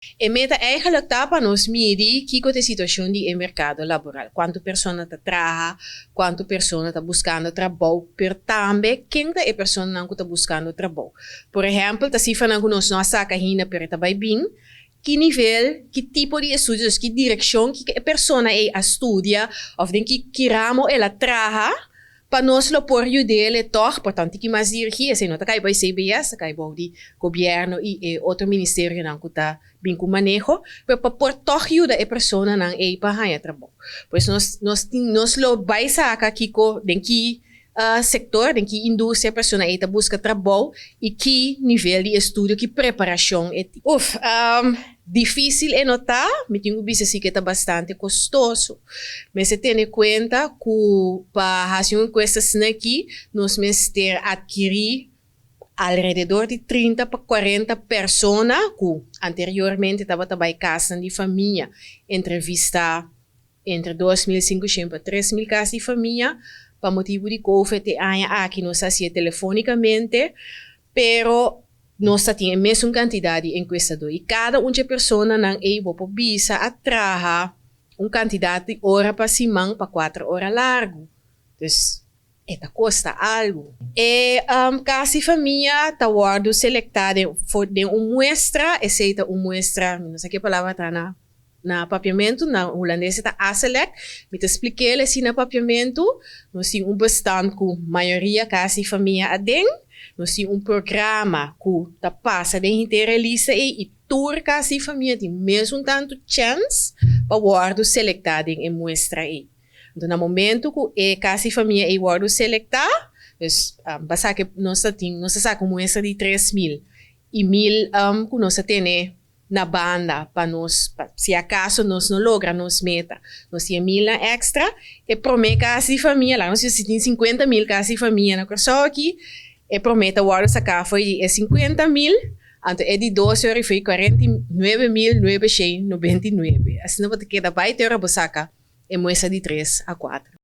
E meta eigenlijk ta pa nos midi kiko ta e situashon di e merkado laboral, kuantu persona ta traha, kuantu persona ta buskando trabou, pero tambe ken ta e personanan ku ta buskando trabou. Por ehèmpel, ta sifranan ku nos no a saka ainda pero e ta bai bin, ki nivel, ki tipo di estudio, dus ki direkshon ki e persona ei a studia òf den ki ki ramo el a traha, pa nos lo por yud'é tòg, por tantu ki mas dirigí, esei no ta kai bou CBS, ta kai bou di gobièrnu i e otro ministerionan ku ta bin ku maneho, pero pa por tòg yuda e personanan ei pa haña trabou. Pues nos nos tin nos lo bai saka kiko den ki sektor, den ki industria e persona ei ta buska trabou i ki nivel di estudio, ki preparashon e tin. Uf, difísil e no ta, mi tin ku bisa si ku e ta bastante kostoso. Mester tene kuenta ku pa hasi un enkuesta asina aki nos mester atkirí alrededor di 30 pa 40 persona ku anteriormente tabata bai kasnan di famia entrevistá entre 2500 pa 3000 kas di famia. Pa motibu di Covid e aña aki nos a hasié telefónikamente, pero nos ta tin e mesun kantidat di enkuestadó i kada un dje personanan ei bo por bisa a traha un kantidat di ora pa siman pa 4 ora largu. Dus e ta kosta algu. E kas di famia ta wòrdu selektá den den un muestra, esei ta un muestra, mi no sa ke palabra ta na na papiamentu, na hulandes e ta aselect, mi ta splik'el asina na papiamentu. Nos tin un bestand ku mayoria kas di famia aden, nos tin un programa ku ta pasa den henter e lista ei i tur kas di famia tin mesun tantu chèns pa wòrdu selektá den e muestra ei. Anto na momentu ku e kas di famia ei wòrdu selektá, dus basá ke nos ta tin, nos ta saka un muestra di 3000 i 1000 ku nos ta tene na banda pa nos, pa si acaso nos no logra nos meta. Nos tin e 1000nan extra, e prome kas di famia, laga nos bisa si tin 50.000 kas di famia na Kòrsou aki, e prome ta wòrdu saká for di e 50.000, anto e di dos ora for di 49.999. Asina bo ta keda bai te ora bo saka e muestra di tres a kuater.